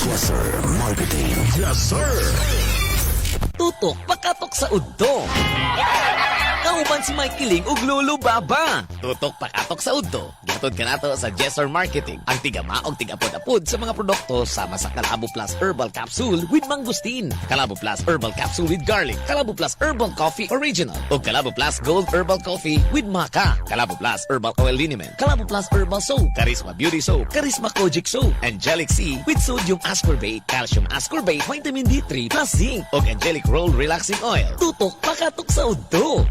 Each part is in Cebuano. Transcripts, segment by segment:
Yes, sir. Marketing. Yes, sir. Tutok pakatok sa udto. Kauban si Mike Kiling ug Lolo Baba. Tutok pakatok sa udto. Gihatod kanato sa Jessor Marketing. Ang tigama og tigapod-apod sa mga produkto sama sa Kalabo Plus Herbal Capsule with Mangosteen, Kalabo Plus Herbal Capsule with Garlic, Kalabo Plus Herbal Coffee Original, ug Kalabo Plus Gold Herbal Coffee with Maca, Kalabo Plus Herbal Oil Liniment, Kalabo Plus Herbal Soap, Charisma Beauty Soap, Charisma Kojic Soap, Angelic C with Sodium Ascorbate, Calcium Ascorbate, Vitamin D3 plus Zinc, ug Angelic Roll Relaxing Oil. Tutok pakatok sa udto.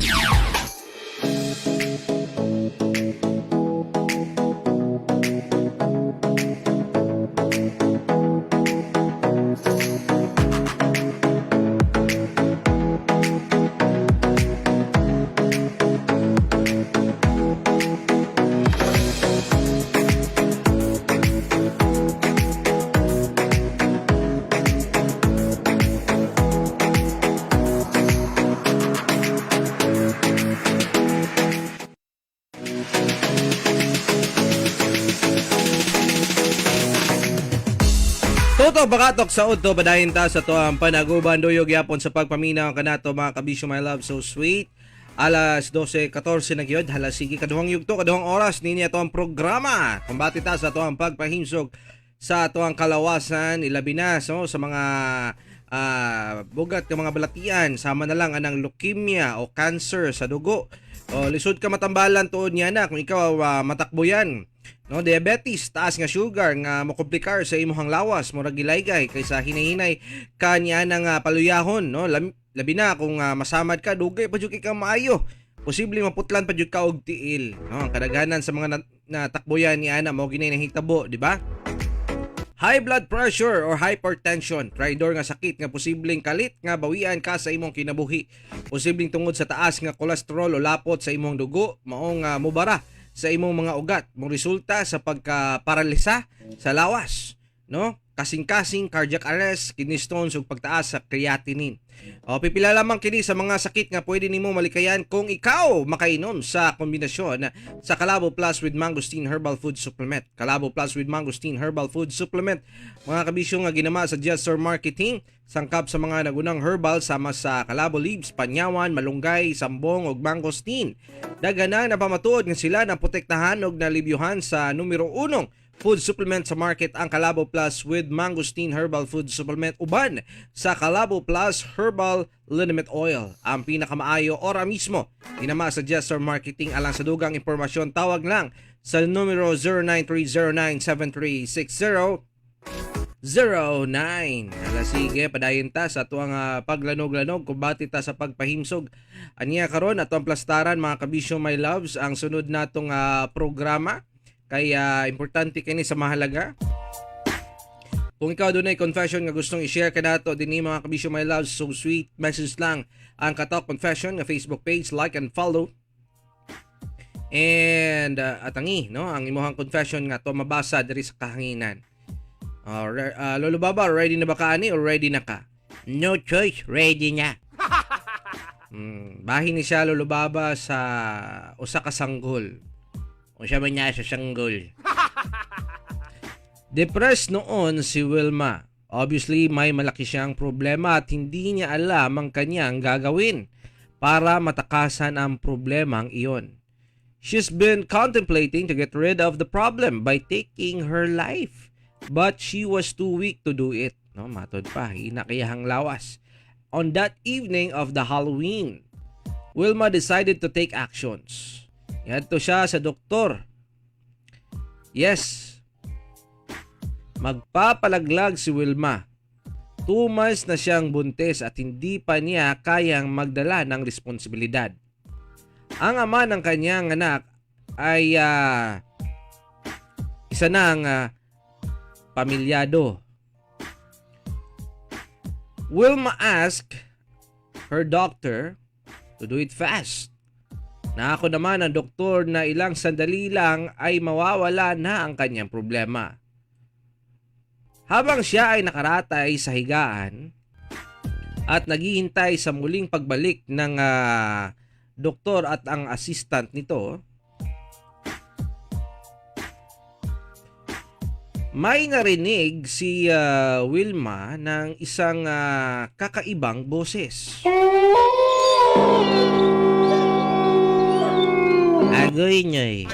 Toto bakatok sa udto, padayon ta sa to ang panaguban, duyog yapon sa pagpaminaw kanato, mga kabisyo, my love, so sweet. Alas 12:14 na gyud, hala sige, kaduhang yugto, kaduhang oras nini ato ang programa. Kumbati ta sa ato ang pagpahimsog sa ato ang kalawasan, ilabi na so, sa mga bugat nga mga balatian sama na lang anang leukemia o cancer sa dugo. O lisod ka matambalan tuod niya na kung ikaw matakbo yan. No, diabetes, taas nga sugar nga mokomplikar sa imong lawas, murag gilaygay kaysa hinay-hinay kanya nga paluyahon, no? Labi na kung masamad ka, dugay pa jud kay ka maayo. Posible maputlan pa jud ka og tiil, no? Ang kadaghanan sa mga natakboyan ni ana mao gini nahitabo, di ba? High blood pressure or hypertension, traidor nga sakit nga posibleng kalit nga bawian ka sa imong kinabuhi. Posibleng tungod sa taas nga kolesterol o lapot sa imong dugo, mao nga mubara sa imong mga ugat, mo resulta sa pagkaparalisa sa lawas, no? Kasing-kasing, cardiac arrest, kidney stones ug pagtaas sa creatinine. O pipila lamang kini sa mga sakit nga pwede nimo malikayan kung ikaw makainom sa kombinasyon sa Kalabo Plus with Mangosteen Herbal Food Supplement. Kalabo Plus with Mangosteen Herbal Food Supplement. Mga kabisyo nga ginama sa Jester Marketing, sangkap sa mga nagunang herbal sama sa Kalabo leaves, panyawan, malunggay, sambong ug mangosteen. Daghan na napamatuod nga sila na protektahan ug nalibyuhan sa numero unong food supplement sa market, ang Kalabo Plus with Mangosteen Herbal Food Supplement uban sa Kalabo Plus Herbal Liniment Oil. Ang pinakamaayo ora mismo. Ginama sa Jester Marketing. Alang sa dugang impormasyon, tawag lang sa numero 093097360 09. Ala sige, padayon ta sa atuang paglanog-lanog, kumbati ta sa pagpahimsog. Aniya karon ato ang plastaran, mga kabisyo, my loves, ang sunod natong programa kay importante kini sa mahalaga. Kung ikaw dunay confession nga gustong i-share kanato dinhi, mga kabisyo, my loves, so sweet, message lang ang Katok Confession nga Facebook page, like and follow. And atangi no ang imong confession nga to mabasa diri sa kahanginan. Lolo Baba, ready na ba ka ani or ready na ka? No choice, ready na. Bahin ni siya, Lolo Baba, sa usa ka sanggol. Unsa man niya sa sanggol? Depressed noon si Wilma. Obviously, may malaki siyang problema at hindi niya alam ang kanyang gagawin para matakasan ang problemang iyon. She's been contemplating to get rid of the problem by taking her life. But she was too weak to do it. No, matod pa, hina kayahang lawas. On that evening of the Halloween, Wilma decided to take actions. Ngadto siya sa doktor. Yes. Magpapalaglag si Wilma. 2 months na siyang buntis at hindi pa niya kayang magdala ng responsibilidad. Ang ama ng kanyang anak ay isa ng pamilyado. Wilma asked her doctor to do it fast. Nangako naman ang doktor na ilang sandali lang ay mawawala na ang kanyang problema. Habang siya ay nakaratay sa higaan at naghihintay sa muling pagbalik ng doktor at ang assistant nito, May narinig si Wilma ng isang kakaibang boses. Agoy nyoy.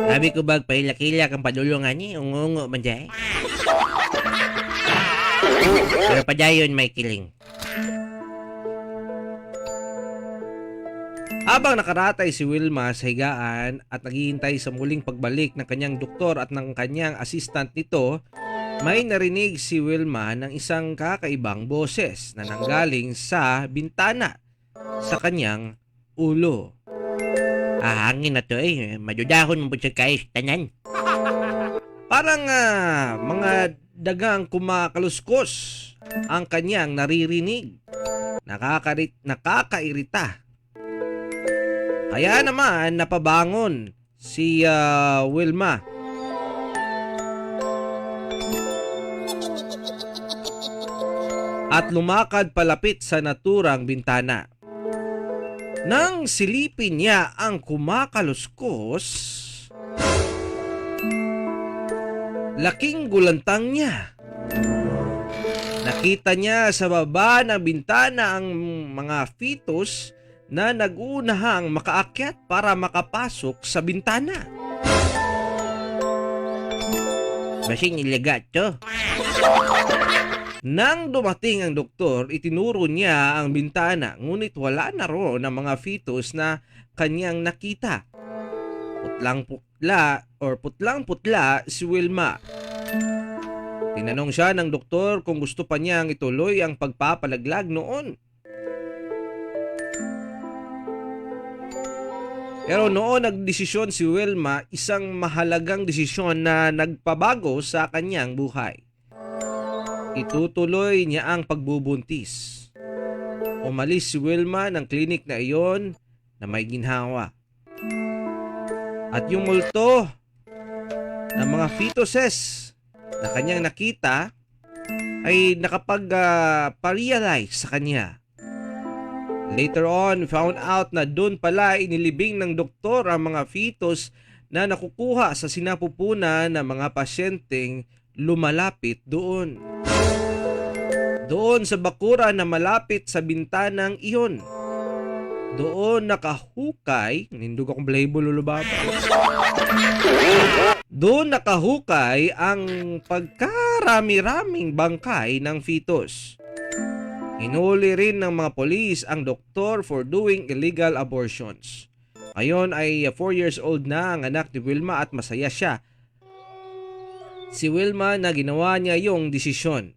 Sabi ko bag pailakilak ang padulungan ni ungungo man dyan. Pero padayon may kiling. Habang nakaratay si Wilma sa higaan at naghihintay sa muling pagbalik ng kanyang doktor at ng kanyang assistant nito, may narinig si Wilma ng isang kakaibang boses na nanggaling sa bintana sa kanyang ulo. Ah, hangin na to eh. Madudahon mo po sa kais tanan. Parang mga dagang kumakaluskos ang kanyang naririnig. Nakakairita. Kaya naman napabangon si Wilma. At lumakad palapit sa naturang bintana. Nang silipin niya ang kumakaluskos, laking gulantang niya. Nakita niya sa baba ng bintana ang mga fetus na nag-uunahang makaakyat para makapasok sa bintana. Basin ilaga to. Nang dumating ang doktor, itinuro niya ang bintana, ngunit wala na roon ang mga fetus na kanyang nakita. Putlang-putla or putlang-putla si Wilma. Tinanong siya ng doktor kung gusto pa niyang ituloy ang pagpapalaglag noon. Pero noon nagdesisyon si Wilma, isang mahalagang desisyon na nagpabago sa kanyang buhay. Itutuloy niya ang pagbubuntis. Umalis si Wilma ng klinik na iyon na may ginhawa. At yung multo ng mga fetuses na kanyang nakita ay nakapag-realize sa kanya. Later on, found out na doon pala inilibing ng doktor ang mga fetus na nakukuha sa sinapupunan ng mga pasyenteng lumalapit doon. Doon sa bakura na malapit sa bintanang iyon. Doon nakahukay, nindog akong balahibo, Lolo Baba. Doon nakahukay ang pagkarami-raming bangkay ng fetus. Hinuli rin ng mga polis ang doktor for doing illegal abortions. Ngayon ay 4 years old na ang anak ni Wilma at masaya siya. Si Wilma na ginawa niya yung desisyon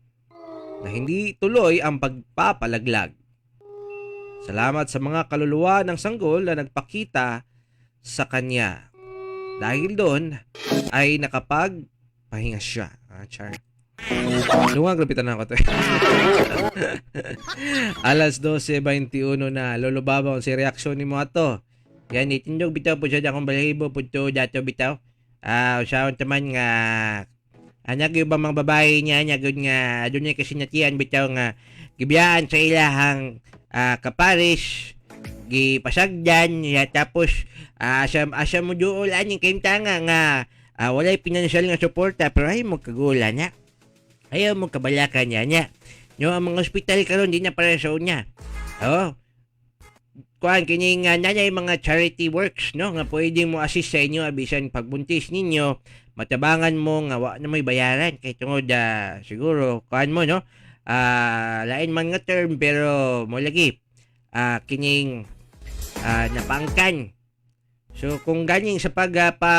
na hindi tuloy ang pagpapalaglag. Salamat sa mga kaluluwa ng sanggol na nagpakita sa kanya. Dahil doon ay nakapagpahinga siya. Ah, char. Luwag, lapitan na ako to. Alas 12:21 na. Lolo Baba, si reaksyon ni mo ato. Yan, itindog bitaw po siya akong balahibo po to dato bitaw. Ah, usawan taman nga anak yung ibang mga babae niya, niya gud nga adunay kasinatian bitaw nga gibiyaan sa ilahang kaparis, gipasagdan ya, tapos asa asa mo duol ani kay nga nga walay pinansyal nga suporta, pero ay mo kagula na. Ayaw mo kabalakan niya niya. No, ang mga ospital karon di na para sa unya. Oh. Kuan kini nga nanay mga charity works, no, nga pwedeng mo assist sa inyo bisan pagbuntis ninyo, matabangan mo nga wa na mo'y bayaran kay tungod siguro kuan mo, no, lain man nga term, pero mo lagi kining napangkan. So kung ganing sa pag pa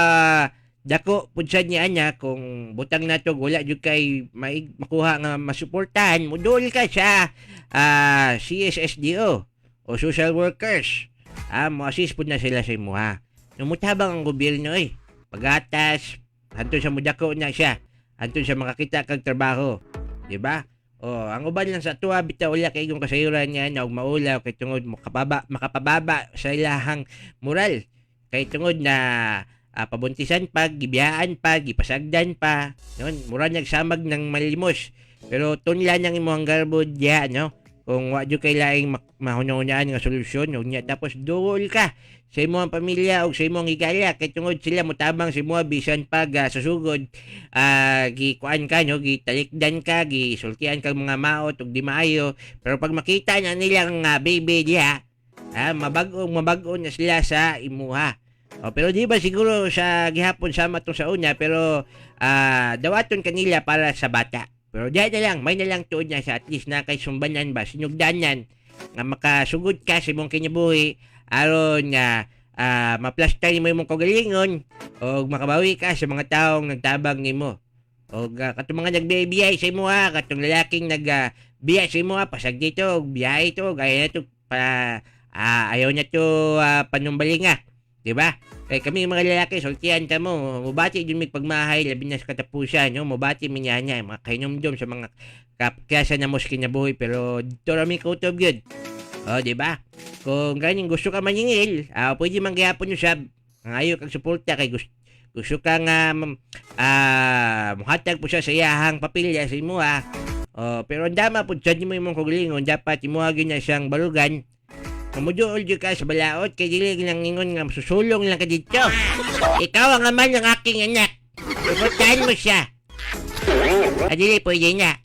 dako pud sad niya anya, kung butang nato wala jud kay maig makuha nga masuportahan, mudol ka sa CSSDO o social workers, mo assist pud na sila sa imuha. Numutabang ang gobyerno eh pagatas hantod sa mudako na siya, hantod sa makakita kag trabaho, di ba? Oh, ang uban lang sa tuwa bitaw wala kay yung kasayuran niya na og maulaw kay tungod makapababa sa ilahang moral kay tungod na pabuntisan pa, gibiyaan pa, gipasagdan pa. Noon, mura nagsamag ng malimos. Pero tunla nang imong garbo diya, no? Kung wa jud kay laing mahuna-hunaan nga solusyon ug nya tapos duol ka sa imong pamilya ug sa imong higala kay tungod sila motabang sa imo bisan pag sa sugod gikuan ka, no, gitalikdan ka, gisultian kag mga maot ug di maayo, pero pag makita na nilang baby diha, mabag-o mabag-o na sila sa imuha. O, pero di ba siguro sa gihapon sama tong sa una, pero dawaton kanila para sa bata. Pero diyan na lang, may na lang tuod niya sa at least na kay sumbanan ba, sinugdanan nga makasugod ka sa imong kinabuhi aron nga maplasta nimo imong kaugalingon o makabawi ka sa mga taong nagtabang nimo. O katong mga nagbibiyay sa imo ha, katong lalaking nagbiya sa imo ha, pasag dito, og biyahe to, gaya na to, pa, ayaw niya to panumbalinga. Di ba? Kay kami mga lalaki, sultian ta mo, mubati jud mig pagmahay, labi na sa katapusan, no? Mubati mi niya niya, mga kahinumdum sa mga kapkasa na mo sa kinabuhi, pero dito rami kutob yun. O, di ba? Kung ganing gusto ka maningil, pwede man gihapon usab. Ang ayaw kag suporta kay gusto ka nga muhatag po siya sa iyahang papilya sa imuha. O, pero ang dama po dyan mo imong kaugalingon, dapat imuha gyud na siyang barugan. Kamuduol jud ka sa balaod kay dili lang ingon nga susulong lang ka dito. Ikaw ang ama ng aking anak. Suportahan mo siya. Adili pwede na.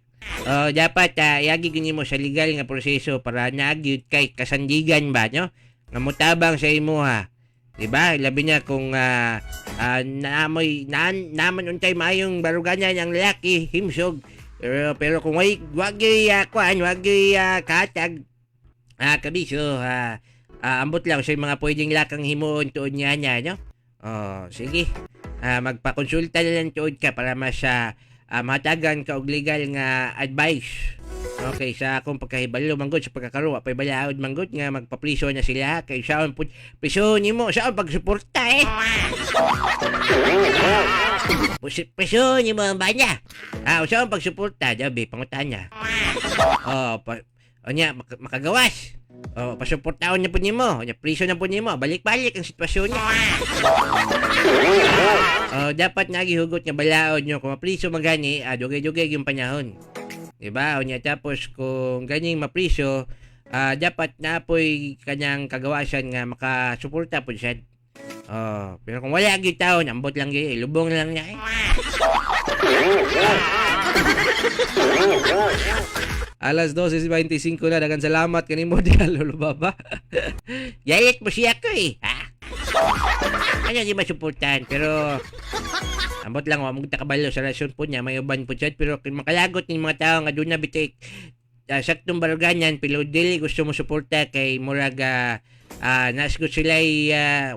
Oh, dapat iagi gyud nimo sa legal nga proseso para naagyud kay kasandigan ba, no? Nga motabang sa imuha. Di ba? Labi na kung naamoy naman untay maayong baruganan ang lalaki, himsog. Pero kung way wag gyud kuan, wag gyud katag kabisyo, ambot lang sa mga pwedeng lakang himuon tuod niya niya, no? Oh, sige. Magpakonsulta na lang tuod ka para mas mahatagan ka og legal nga advice. Okay, sa akong pagkahibalo manggod sa pagkakaroon, pay balaod manggod nga magpapriso na sila kay saon pud priso nimo, saon pagsuporta eh. Priso nimo ang banya. Saon pagsuporta, dabi pangutan niya. Oh, pa, o niya, makagawas. O, pasuportaon niya po nimo. Nya, priso na po nimo. Balik-balik ang sitwasyon niya. O, dapat nagihugot nga balaod nyo. Kung mapriso magani, dugay-dugay yung panahon. Diba? O niya, tapos kung ganing mapriso, dapat na po'y kanyang kagawasan nga makasuporta po siya. Oh, pero kung wala gyud taon, ambot lang gyud, lubong lang niya eh. Alas 12:25 na, daghang salamat kanimo diha, Lolo Baba. Galit mo siya ko eh. Ha? Ano di masuportahan, pero ambot lang wa mo kabalo sa rason po niya, may uban po siya, pero kung makalagot ng mga tao nga doon na bitik saktong baruganan pero dili gusto mo suporta kay murag nasgot sila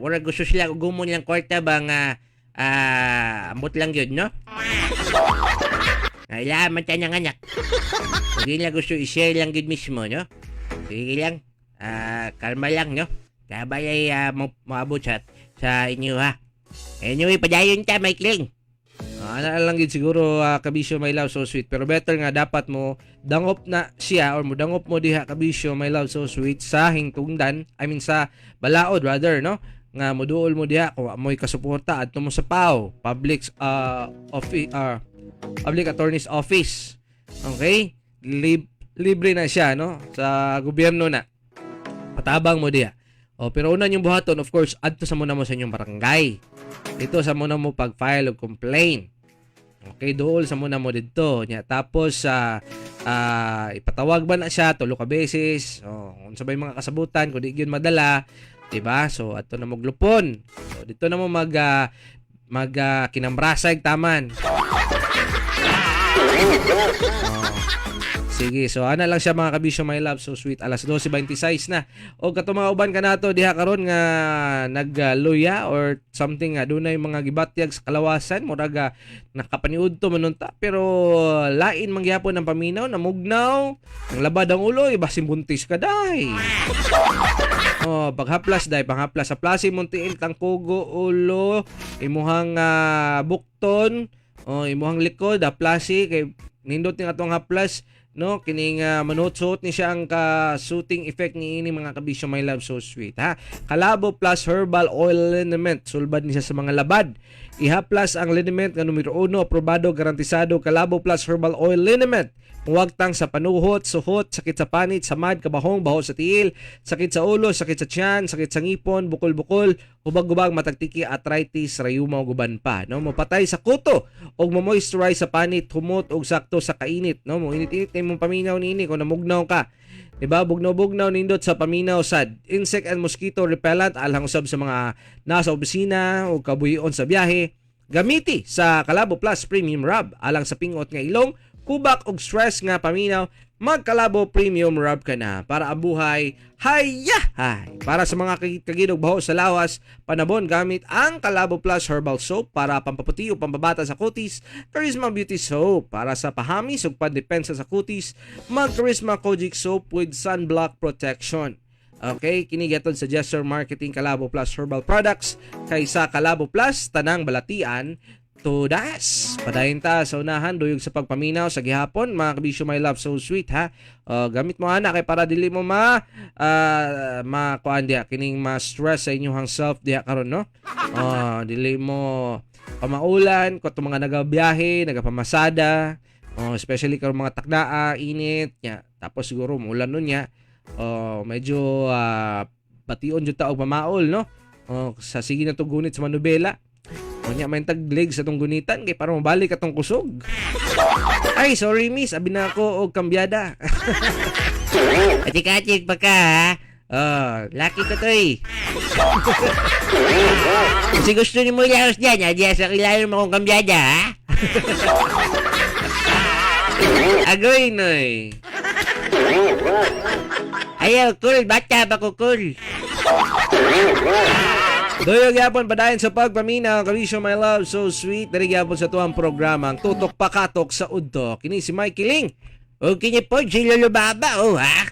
murag gusto sila gumon lang kwarta ba nga ambot lang yun, no? Kailangan man tayo ng anak. Kung di nila gusto i-share lang yun mismo, no? Sige lang. Kalma lang, no? Kabay ay maabot sa inyo, ha? Anyway, padayon ta, Mike Ling. Ana lang gid siguro, kabisyo my love so sweet, pero better nga dapat mo dangop na siya or mo dangop mo diha, kabisyo my love so sweet, sa hingtungdan, I mean sa balaod rather, no, nga moduol mo diha. Kung mo'y kasuporta, adto mo sa PAO, public office, Public Attorney's Office, okay? Libre na siya, no, sa gobyerno na patabang mo diha. O, pero una yung buhaton, of course, adto sa muna mo sa inyong barangay dito sa muna mo pag-file og complaint. Okay, dool sa muna mo didto. Nya tapos sa ipatawag ba na siya tulo ka beses. Oh, unsa ba yung mga kasabutan kung di gyud madala, di ba? So adto na mo glupon. So dito na mo mag mag kinambrasag taman. Oh. Sige, so ana lang siya, mga kabisyo my love, so sweet. Alas 12:26 na. O kato mga uban kanato diha karon nga nagluya or something nga dunay mga gibatyag sa kalawasan, murag nakapaniudto man unta, pero lain man gihapon ang paminaw, namugnaw, ang labad ang ulo, iba buntis ka day. Oh, paghaplas day, panghaplas sa plasi mong tiil, tangkugo, ulo, imuhang bukton, oh, imuhang likod, haplasi kay nindot ni atong haplas, no, kining manuot-suot ni siya ang ka-soothing effect ni ini, mga kabisyo my love so sweet, ha. Kalabo Plus Herbal Oil Liniment, sulbad ni siya sa mga labad. Ihaplas ang liniment nga numero 1, aprobado, garantisado, Kalabo Plus Herbal Oil Liniment. Muwagtang sa panuhot, suhot, sakit sa panit, samad, kabahong, baho sa tiil, sakit sa ulo, sakit sa tiyan, sakit sa ngipon, bukol-bukol, hubag-hubag, matagtiki, arthritis, rayuma ug uban pa, no? Mopatay sa kuto ug mo-moisturize sa panit, humot ug sakto sa kainit, no? Mo init-init imong paminaw niini kung namugnaw ka. Diba? Bugnaw-bugnaw, nindot sa paminaw sad. Insect and mosquito repellent alang usab sa mga nasa opisina o kabuhion sa biyahe. Gamiti sa Kalabo Plus Premium Rub alang sa pingot nga ilong, kubak og stress nga paminaw, magkalabo Premium Rub ka na para ang buhay haya hay. Para sa mga kagid og baho sa lawas, panabon gamit ang Kalabo Plus Herbal Soap. Para pampaputi o pampabata sa kutis, Charisma Beauty Soap. Para sa pahamis ug pandepensa sa kutis, mag Charisma Kojic Soap with sunblock protection. Okay, kini gihatod sa Gesture Marketing Kalabo Plus Herbal Products kaysa Kalabo Plus tanang balatian todas. Padayon ta sa unahan, duyog sa pagpaminaw sa gihapon, mga kabisyo, my love, so sweet, ha. Gamit mo ana kay para dili mo ma kuan diha kining ma-stress sa inyong self diha karon, no. Dili mo pamaulan ko mga nagabiyahe, nagapamasada. Oh, especially karon mga taknaa, init nya. Tapos siguro muulan nun nya. Oh, medyo bation jud ta og pamaol, no. Oh, sa sige na to gunit sa manubela. Unya may taglig sa tong gunitan kay para mabalik atong kusog. Ay, sorry miss, abi na ako og kambyada. Atik-atik pa ka, ha? Oh, lucky ko to eh. Kasi gusto ni mo ilaos dyan, ha? Diyan sa kilala mo akong kambyada, ha? Agoy noy. Ayaw, cool. Bata pa ko, cool. Duyog gyapon padayon sa pagpaminaw, kabisyo, my love, so sweet. Diri gyapon sa tuang programa ang Tutok Pakatok sa Udto. Kini si Mikey Ling. O kini po, si Lolo Baba, oh, ha?